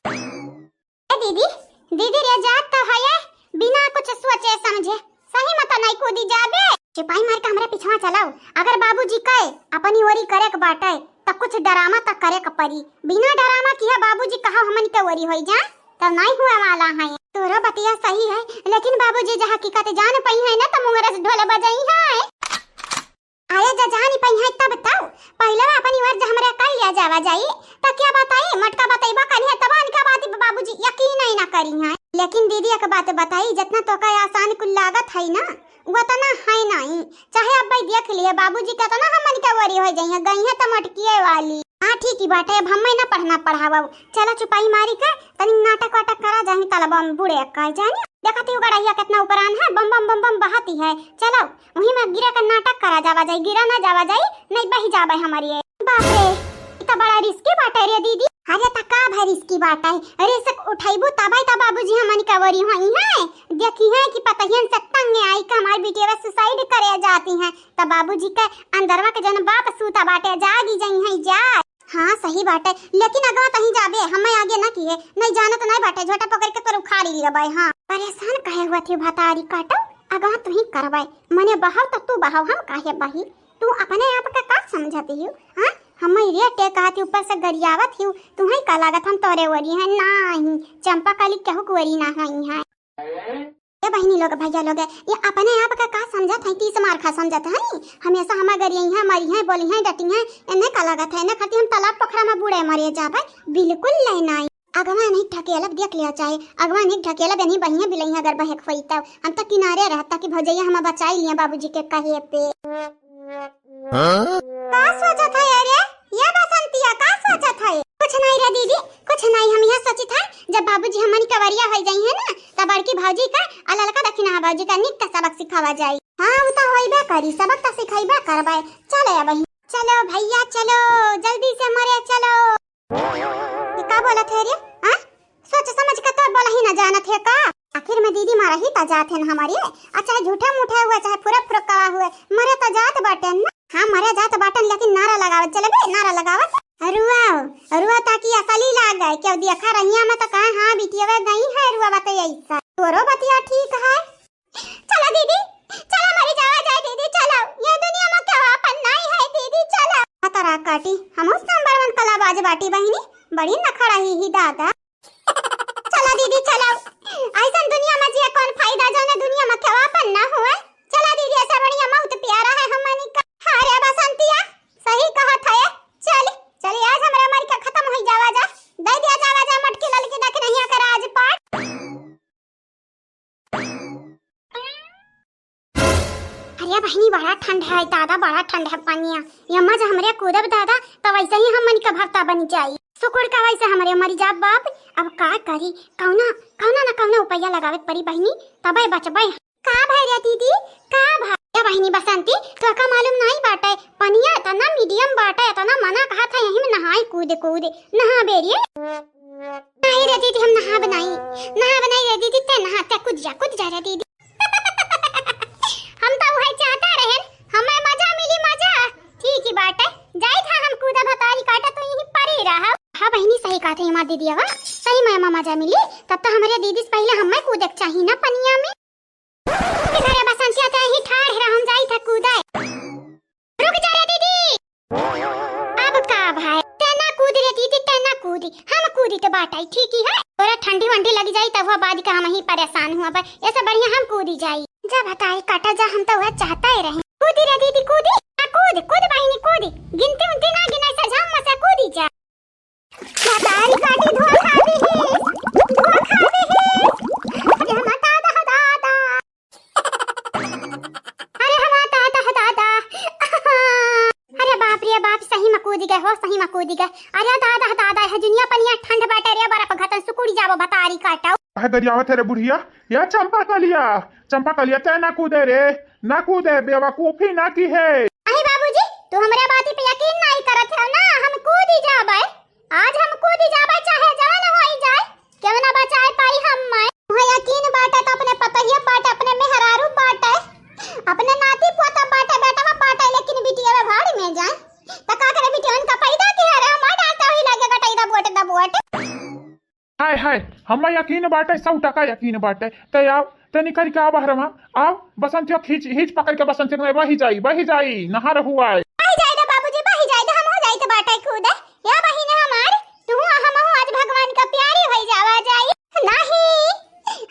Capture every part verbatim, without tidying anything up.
ए दीदी, दीदी रे जात तो है, बिना कुछ सोचे समझे सही मत नहीं कूदी जाबे। सिपाही मार के हमरे पिछवा चलाओ, अगर बाबूजी कहे अपनी ओरी करे के बाटे त कुछ ड्रामा त करे के परी। बिना ड्रामा किहे बाबूजी कहा हमन के ओरी होई जा त नहीं हुए वाला है। तोरो बतिया सही है, लेकिन बाबूजी जे हकीकत जान पई है ना त मुंगरस ढोल बजाई है। अरे जा जानी पई है तब तब पहले अपनी ओर जे हमरे कह लिया जावा जाई त क्या बताई, मटका बतैबा कनी है तब इनका बात पे बाबूजी यकीन ही ना करी है। लेकिन दीदी एक बात बताई, जितना तोका आसान कुल लागत है ना उतना है नहीं। चाहे अब भाई देख लिए बाबूजी कितना हमन के ओरी हो जाइए, गई है त मटकिए वाली। हाँ ठीक ही बाटे, अब हमें ना पढ़ना पढ़ावा। चला चुपाई मारी के तनी नाटक वाटक करा जाही, तलब हम बूड़े कर जानी। देखा थी गड़हिया कितना उपरान है, बम बम बम बम बहती है। चलो वही में गिरा के नाटक करा जावा जाई, गिरा ना जावा जाई, नहीं बही जाबे हमारी ये। बाप रे, ई त बड़ा रिस्की बाटे रे दीदी। अरे त का भाई रिस्की बाटे, रिस्क उठाइबू तबे त बाबूजी हमन के ओरी होई है। देखी है कि पतहियन से तंग आई कि हमार बिटिया सुसाइड करे जाती है, त बाबूजी के अंदरवा के जन बाप सूता बाटे जागी जाई है जा। हाँ सही बाटे, लेकिन अगवा तहीं जाबे, हमें आगे ना किए, नहीं जानत नहीं बाटे, झोटा पकड़ के तोर उखाड़ी लिया बाय। हाँ परेशान कहे हुआ थी भतारी काटो, अगवा तुही करवाए, मने बहाव त तू बहाव, हम काहे बही? तू अपने आप के का समझती हो? हाँ, हम रेटे कहती ऊपर से गरियावत ही, तुहे का लागत हम तोरे ओरी हैं? नाही, चंपा कली केहू के ओरी ना होई है। ए बहिनी लोग, भैया लोग, ये अपने आप के का समझत है? तीस मार खा समझत है। हमेशा हमें गरियाई है, मरी है, बोली है, डटी है, इन्हें का लागत है? इन्हें खाती हम तालाब पोखरा में बूड़े मरे जाबे, बिल्कुल ले नाई। अगवा नहीं ढकेलब, देख लिया चाहे अगवा नहीं ढकेलब, यानी बहिया बिलैया अगर बहक होई तब हम तो किनारे रहता कि भौजैया हम बचाई लिया बाबूजी के कहे पे। हाँ? का सोचत है अरे? ये बसंतिया का सोचत है? कुछ नहीं रे दीदी, कुछ नहीं। हम यह सोचित है जब बाबूजी हमन कवरिया हो जाई है ना, तब बड़की भौजी का आ ललका दखिना भौजी का निक का सबक सिखावा जाई। हाँ, वो तो होइबे करी, सबक तो सिखाइबे करबे। चले अब, चलो भैया चलो, जल्दी से मरे चलो। ये का बोलत है रे? हाँ? सोच समझ के तो बोला ही ना जानत है का? आखिर में दीदी मारा ही ता जात है ना हमारी, आ चाहे झूठे मूठे हुए, चाहे फुरक फुरकवा हुए, मरे तो जात बाटेन ना। हाँ, मरे जात बाटेन, लेकिन नारा लगावत चले बे, नारा लगावत। रुआओ, रुआ ताकि असली लागे, क्यों देखा रहिया में तो कहा, हाँ, बिटिया गई है, रुआ बताइए ऐसा। तोरो बतिया ठीक है। चलो दीदी, चलो मरी जावा जाए दीदी, चलो। ये दुनिया में केहू आपन नहीं है दीदी, चलो। खतरा काटी, हम उस नंबर वन कलाबाज बाटी बहिनी, बड़ी नखड़ा ही, ही दादा। चलो दीदी, चलो। ऐसन दुनिया में जिए कौन फायदा, जौने दुनिया में केहू आपन ना हुए। चलो दीदी, ऐसा बढ़िया मौत प्यारा है हमनी का। हाँ रे बसंतिया, सही कहत है। चली, चली, आज हमरा मर के खत्म हो जावा जा, दे दिया जावा जा मटकी ललकी दखिनहिया के राजपाट। अरे बहिनी, बड़ा ठंड है दादा, बड़ा ठंड है पनिया। यम्मा जे हमरे कूदब दादा, त वैसे ही हमन के भरता बनी जाई। सुकुड़ का वैसे हमरे मरी जाब बाप। अब का करी, कौना, कौना न कौना उपाय लगावे के परी बहिनी, तबे बचबे। का भाई रे दीदी, का भाई? ए बहिनी बसंती, तोका मालूम नहीं बाटे, पनिया इतना मीडियम बाटे, इतना मना कहत है, यही में नहाई कूद कूद, नहा बेरिए। नहीं रे दीदी, हम नहाब नाई, नहाब नाई रे दीदी, ते नहा, ते कूद जा, कूद जा रे दीदी। हम तो वही चाहता रहन, हमें मजा मिली, मजा। ठीक ही बात है, जाई था हम कूदा भतारी काटा, तो यहीं पर ही रहा। हाँ बहिनी, सही कहत है हमार दीदी, अब सही में मजा मिली, तब तो हमरे दीदी से पहले हमें कूदे के चाही ना पनिया में। अरे बसंतिया, ते ही ठाड़ रह, हम जाई था कूदे। रुक जा रे दीदी। अब का भाई, ते ना कूद रे दीदी, ते ना कूदी, हम कूदी तो बाटाई, ठीक ही है। तोरा ठंडी वंडी लगी जाई, तब हुआ बाद का हम ही परेशान हुआ बा, ऐसे बढ़िया हम कूदी जाई। जा भतारी काटा जा, हम तो वह चाहता ही रहे। कूदी रे दीदी, कूदी, आ कूद, कूद बहिनी, कूदी, गिनती उनती ना गिनाई, सझाम मसा कूदी जा। भतारी काटी धोखा दिहिस, धोखा दिहिस। अरे हम दादा, दादा। अरे हम दादा, दादा। अरे बाप रे बाप, सही में कूद गए हो, सही में कूद गए। अरे दादा, दादा, है दुनिया पनिया ठंड बाटे रे, बर्फ घतन सुकुड़ी जाबो भतारी काटो। काहे गरियावत है रे बुढ़िया? या चंपा कलिया, चंपा कलिया, तै ना कूदे रे, ना कूदे, बेवकूफी ना की है। अही बाबूजी, तू हमरा बाती पे यकीन नहीं करत है ना, हम कूदी जाबे। आज हम कूदी जाबे, चाहे जवन होई जाए, केहू ना बचाए पाई हम्मे। तुहे यकीन बाटे त अपने पतोहिया बाटे, अपने मेहरारू बाटे, अपने नाती पोता बाटे, बेटवा बाटे, लेकिन बिटिया भाड़ी में जाए। त का करे बिटियन का पैदा किया रे, मार डालता हुई लागे गटई दा बोट दा बोट। हाय, हाय, हम्मा यकीन बाटे, सौ टका यकीन बाटे। ते आव, ते निकरि के आव बहरवा, आव, बसंतिया खींच, खींच पकरि के बसंतिया में बहि जाई, बहि जाई, नहा रहुआय। बहि जाई रे बाबूजी, बहि जाई रे, हमहू जाइत बाटे कूदे। या बहिन हमार, तुहू हमहू आज भगवान का प्यारी होइ जावा जाई। नाहीं,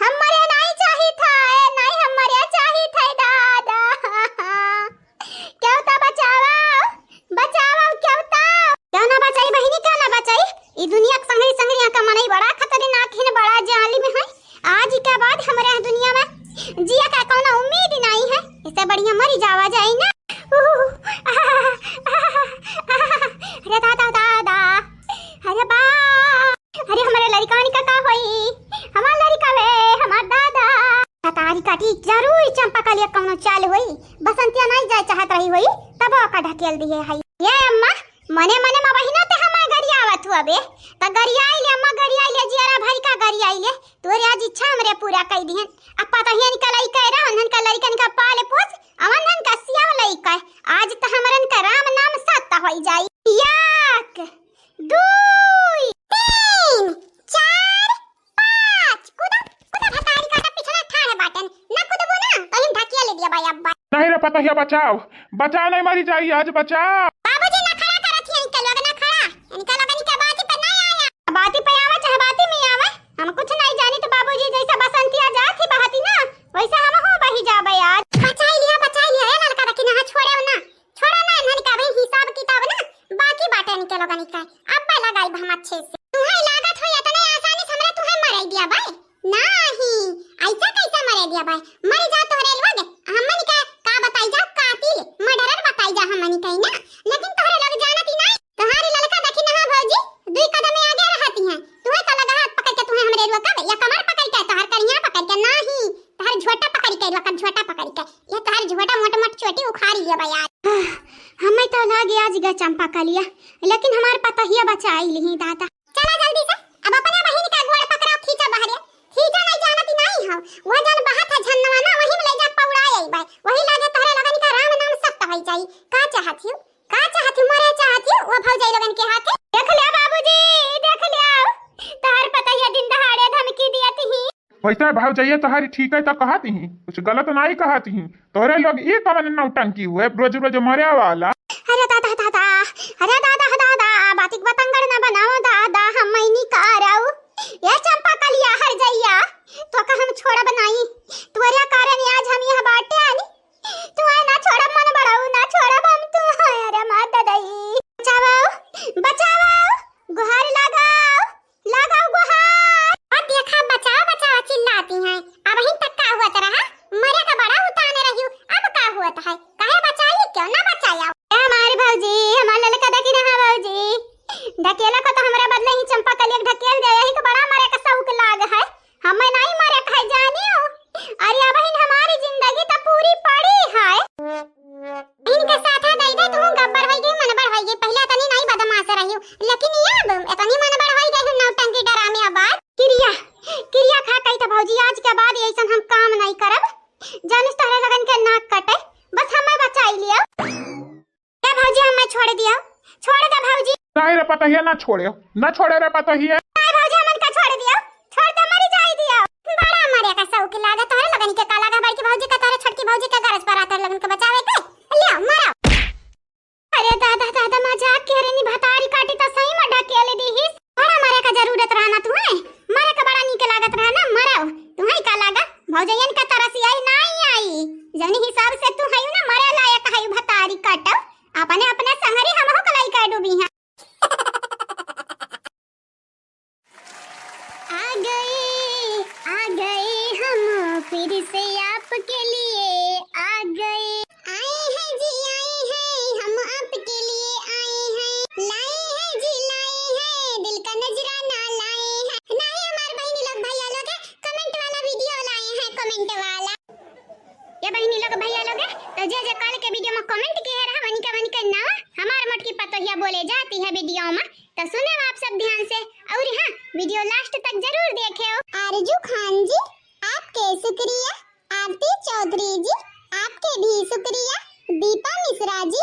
हमरे नाहीं चाहित है, नाहीं हमरे चाहित है दादा। केवता बचावा, बचावा केवता। का ना बचाई बहिनी, का ना बचाई? ई दुनिया के संगरी संगरी यहाँ का मनई बड़ा खतरनाक है, बड़ा जालिम है। आज के बाद हमरे यहाँ दुनिया में जिया का कौनो उम्मीद नाहीं है, इससे बढ़िया मरि जावा जाई ना। उहु, आहा, आहा, आहा, अरे दादा, दादा, अरे बा, अरे हमरे लड़िकवन का का होई? हमार लड़िका वे, हमार दादा। कतारी काटी जरूर चंपा कलिया कौनो चाल होई। बसंतिया नाहीं जाए चाहत रही होई, तब ओका ढकेल दिहे हई। ये अम्मा, मने मने मा बहिना ते हमार गरियावत हुआ बे। त गरियाई ले अम्मा, गरियाई ले, जियरा भरी का गरियाई ले। तोरे आज इच्छा हमरे पूरा कई दिहन। अब पतोहियन का लइका रह, उन्हन का लइकन का पाल पोस, अवन्हन का सियाव लइका। आज त हमरन का राम नाम सत्य होई जाई। एक, दुई, तीन, चार, पाँच। कूदा, कूदा भतारी काटा, पिछड़ा ठाढ़ बाटन। ना कूदबो ना, तो हम ढकिया ले दिया भाई अब्बा। नहीं रे पतोहिया, बचाओ, बचाओ, नहीं मरी जाई आज, बचाओ। बाबूजी ना खड़ा करत ही इनके लोग, ना खड़ा। इनके लोग इनके बाती पे नहीं आया। बाती पे आवा चाहे बाती में आवा, हम कुछ नहीं जानी। तो बाबूजी जैसा बसंतिया जात ही बहती ना, वैसा हम हो बही जाबे आज। बचाई लिया, बचाई लिया, ए ललका देखी ना, छोड़े ना। छोड़ा ना, इन्हन का भाई हिसाब किताब ना बाकी बाटे इनके लोगन का। अब पे लगाई हम अच्छे से। तुहैं लागत हो इतने आसानी से हमरा तुहैं मराई दिया भाई? नाही, ऐसा कैसा मराई दिया भाई? मर जा तोहरे लोग, हमन का, का बताई जा, कातिल, मर्डरर बताई जा हमन का ना। लेकिन तोहरे लोग जानत ही नहीं। तोहरी ललका देखी ना भौजी, दुई कदम आगे रहती हैं। तुहैं का लगा हाथ पकड़ के तुहैं हमरे रोकब, या कमर पकड़ के, तोहर करिया पकड़ के, नाही, तोहर झोटा पकड़ के रोकब, झोटा पकड़ के। ये तोहर झोटा मोट मोट चोटी उखाड़ लिया बा यार। हमें तो लागे आज गा चंपा कलिया, लेकिन हमार पतोहिया बचाई लिही दादा। चला जल्दी से, अब अपने बहिन का गोड़ पकड़ो, खींचा बहरे। खींचा नहीं जानती नहीं हो, वह जन बहत है झन्नवा ना, वही में ले जा पौड़ा आई बा, वही लागे तोहरे लगन का राम नाम सत्य होई जाई। का चाहत हो? का चाहत हो? मरे चाहत हो? वो भौजाई लोगन के हाथे। देख लिया बाबूजी, देख लिया, तोहर पतोहिया दिन दहाड़े धमकी दिया थी। वैसे भौजैया तोहरी ठीक है तो कहत ही, कुछ गलत नाई कहत ही। तोहरे लोग ई कवन नौटंकी हुए, रोज रोज मरे वाला। अरे दादा, दादा, अरे दादा, दादा, बातिक बतंगड़ न बनाओ दादा, हम मैनी कारऊ। ये चंपा कलिया हर जइया, तो का हम छोड़ब नाई। तोरे कारण आज हम यह बाटे आनी। तू है ना छोड़ब मन बड़ऊ, ना छोड़ब हम तू है। अरे मार ददई। बचाओ, बचाओ, गुहार लगाओ। लगाओ गुहार। और देखा, बचाओ, बचाओ चिल्लाती हैं। अबहिन तक का हुआ रहा? मरे का बड़ा उताने रही हूँ, अब का हुआ है? काहे बचाई, क्यों ना बचाया? ए हमार भौजी, हमार ललका देखी ना भौजी, ढकेला को तो हमरा बदले ही चंपा कलिया ढकेल दे, यही को बड़ा मरे का शौक लाग है। हमें नहीं मरे का है जानियो। अरे अबहिन हमारी जिंदगी तो पूरी पड़ी है। इनके साथ है दई दे, तू गब्बर होई गई, मनबड़ होई गई। पहले इतनी नहीं बदमाश रही हूँ, लेकिन ये अब इतनी मनबड़ होई गई हूँ, नौटंकी डरामे आबाद। किरिया, किरिया खा कही तो भौजी, आज के बाद ऐसन हम काम नहीं करब। जानिस तोहरे लगन के नाक कटे, बस हमें बचाई लिया। ए भौजी, हमें छोड़ दिया, छोड़ दे भौजी। नहीं रे पतोहिया, ना छोड़े, ना छोड़े रे पतोहिया। नहीं भौजी, हमन का छोड़ दिया, छोड़ दे, मरी जाई दिया। बड़ा मरे का शौक लागे तोहरे लगन के, का लागे बड़की भौजी के, तोहरे छोटकी भौजी के गरज पर आते लगन के बचावे के। ले आओ, मरो। अरे दादा, दादा, मजाक के रे, नी भतारी काटी तो सही में ढकेल दीहिस। बड़ा मरे का जरूरत रहना तुहैं, मरे का बड़ा नीक लागत रहना, मरो। तुहैं का लागा, भौजैयन का तरस आई, नाई आई। जौनी हिसाब से तू हयू ना, मरे लायक हयू भतारी काटो। अपने, अपने संगरी हमहू कलाई कर डूबी हैं। आ गए, आ गए हम फिर से आपके लिए, आ गए। आए हैं जी, आए हैं, हम आपके लिए आए हैं। लाए हैं जी, लाए हैं, दिल का नजराना लाए हैं। नहीं, हमार बहिनी लोग, भैया लोग है, comment वाला video लाए हैं, comment वाला। ये बहिनी लोग, भैया लोग है, तो जे जे कल के video में comment किए रहा, वनिका, वनिका नावा हमार मोटकी पतोहिया बोले जाती है video में। तो सुने आप सब ध्यान से, और हाँ, video last तक जरूर देखे हो। आरजू खान जी, आपके शुक्रिया। आरती चौधरी जी, आपके भी शुक्रिया। दीपा मिश्रा जी,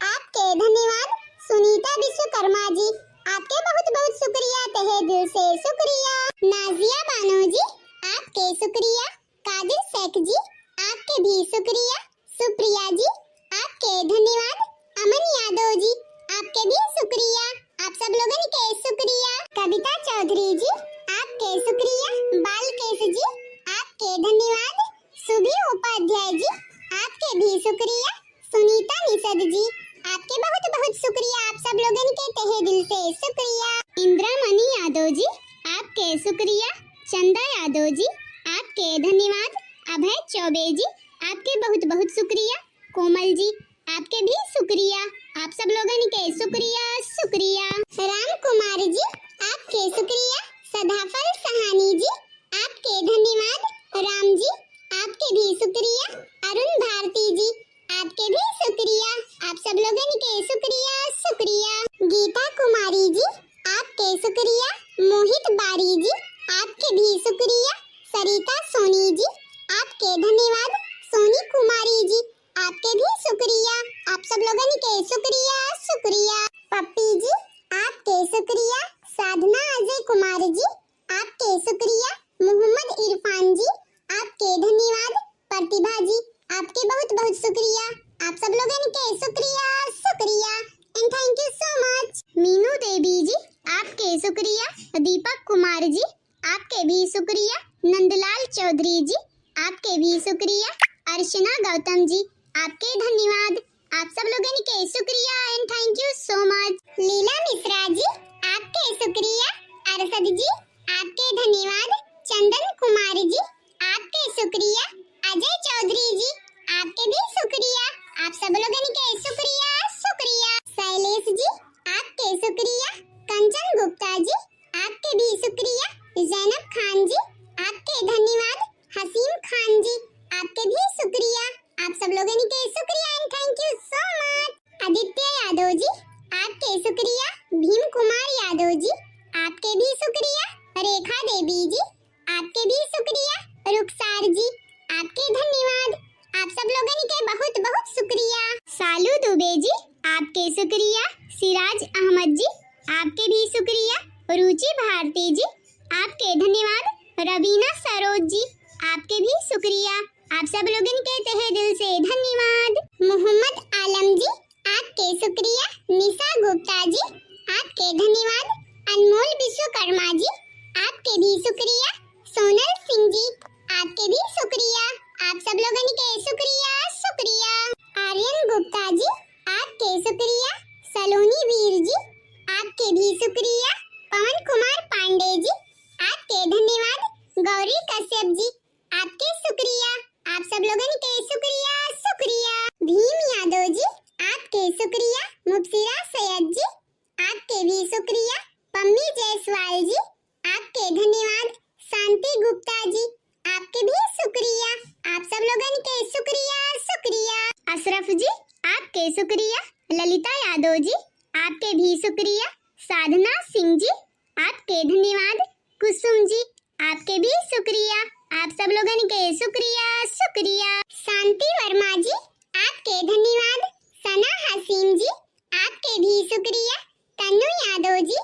आपके धन्यवाद। सुनीता विश्वकर्मा जी, आपके बहुत बहुत शुक्रिया, तहे दिल से शुक्रिया। नाजिया बानो जी, आपके शुक्रिया। कादिर शेख जी, आपके भी शुक्रिया। सुप्रिया जी, आपके धन्यवाद। अमन यादव जी, आपके भी शुक्रिया। आप सब लोगन के शुक्रिया। कविता चौधरी जी, आपके शुक्रिया। बालकेश जी, आपके धन्यवाद। सुभी उपाध्याय जी, आपके भी शुक्रिया। सुनीता निषद जी, आपके बहुत बहुत शुक्रिया, आप सब लोगन के तहे दिल से शुक्रिया। इंद्रामणि यादव जी, आपके शुक्रिया। चंदा यादव जी, आपके धन्यवाद। अभय चौबे जी, आपके बहुत बहुत शुक्रिया। कोमल जी, आपके भी शुक्रिया, आप सब लोगन के शुक्रिया, शुक्रिया। राम कुमार जी, आपके शुक्रिया। सदाफल सहानी जी, आपके धन्यवाद। राम जी, आपके भी शुक्रिया। अरुण भारती जी, आपके भी शुक्रिया, आप सब लोगन के शुक्रिया, शुक्रिया। गीता कुमारी जी, आपके शुक्रिया। मोहित बारी जी, आपके भी शुक्रिया। सरिता सोनी जी, आपके धन्यवाद। सोनी कुमारी जी, आपके भी शुक्रिया, आप सब लोगन के शुक्रिया, शुक्रिया। पप्पी जी, आपके शुक्रिया। साधना अजय कुमार जी, आपके शुक्रिया। मोहम्मद इरफान जी, आपके धन्यवाद। प्रतिभा जी, आपके बहुत बहुत शुक्रिया, आप सब लोगन के शुक्रिया, शुक्रिया, and thank you so much। मीनू देवी जी, आपके शुक्रिया। दीपक कुमार जी, आपके भी शुक्रिया। नंदलाल चौधरी जी, आपके भी शुक्रिया। अर्चना गौतम जी, आपके धन्यवाद, आप सब लोगन के शुक्रिया and thank you so much। लीला मिश्रा जी, आपके शुक्रिया। अरशद जी, आपके धन्यवाद। चंदन कुमार जी, आपके शुक्रिया। अजय चौधरी जी, आपके भी शुक्रिया, आप सब लोगन के शुक्रिया, शुक्रिया। शैलेश जी, आपके शुक्रिया। कंचन गुप्ता जी, आपके भी शुक्रिया। जैनब खान जी, आपके धन्यवाद। हसीम खान जी, आपके भी शुक्रिया, आप सब लोगन के शुक्रिया and thank you so much। आदित्य यादव जी, आपके शुक्रिया। भीम कुमार यादव जी, आपके भी शुक्रिया। रेखा देवी जी, आपके भी शुक्रिया। रुखसार जी, आपके धन्यवाद, आप सब लोगन के बहुत बहुत शुक्रिया। सालू दुबे जी, आपके शुक्रिया। सिराज अहमद जी, आपके भी शुक्रिया। रुचि भारती जी, आपके धन्यवाद। रवीना सरोज जी, आपके भी शुक्रिया, आप सब लोगन के तहे दिल से धन्यवाद। मोहम्मद आलम जी, आपके शुक्रिया। निशा गुप्ता जी, आपके धन्यवाद। अनमोल विश्वकर्मा जी, आपके भी शुक्रिया। सोनल सिंह जी, आपके भी शुक्रिया, आप सब लोगन के शुक्रिया, शुक्रिया। आर्यन गुप्ता जी, आपके शुक्रिया। सलोनी वीर जी, आपके भी शुक्रिया। पवन कुमार पांडे जी, आपके धन्यवाद। गौरी कश्यप जी, आपके शुक्रिया, आप सब लोगन के शुक्रिया, शुक्रिया। भीम यादव जी, आपके शुक्रिया। मुबशिरा सैयद जी, आपके भी शुक्रिया। पम्मी जायसवाल जी, आपके धन्यवाद। शांति गुप्ता जी, आपके भी शुक्रिया, आप सब लोगन के शुक्रिया, शुक्रिया। अशरफ जी, आपके शुक्रिया। ललिता यादव जी, आपके भी शुक्रिया। साधना सिंह जी, आपके धन्यवाद। कुसुम जी, आपके भी शुक्रिया, आप सब लोगन के शुक्रिया, शुक्रिया। शांति वर्मा जी, आपके धन्यवाद। सना हसीम जी, आपके भी शुक्रिया। तन्नू यादव जी,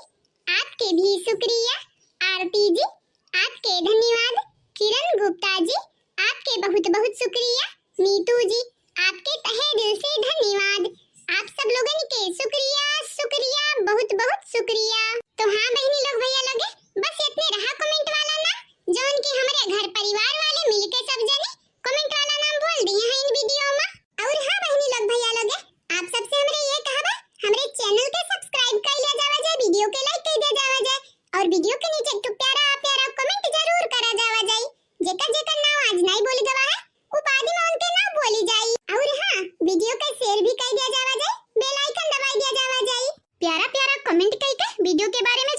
आपके भी शुक्रिया। आरती जी, आपके धन्यवाद। किरण गुप्ता जी, आपके बहुत बहुत शुक्रिया। नीतू जी, आपके तहे दिल से धन्यवाद। आप सब लोगन के शुक्रिया, शुक्रिया, बहुत बहुत शुक्रिया। तो हाँ बहिनी लोग, भैया लोगे, बस इतने रहा comment वाला नाम, जौन कि हमरे घर परिवार वाले मिलके सब जने comment वाला नाम बोल दिए हैं इन video में। और हाँ बहिनी लोग, भैया लोगे, आप सबसे हमरे ये कहबा, हमरे channel के subscribe कर लिया जावा जाए, video के like कर दिया जावा जाए, और video के नीचे एक ठो प्यारा प्यारा comment जरूर करा जावा जाए। जेकर जेकर नाम आज नहीं बोल गवा है, वो बाद में उनके नाम बोली जाई। और हाँ, video के share भी कर दिया जावा जाए, bell icon दबाई दिया जावा जाए। प्यारा प्यारा comment कई के video के बारे में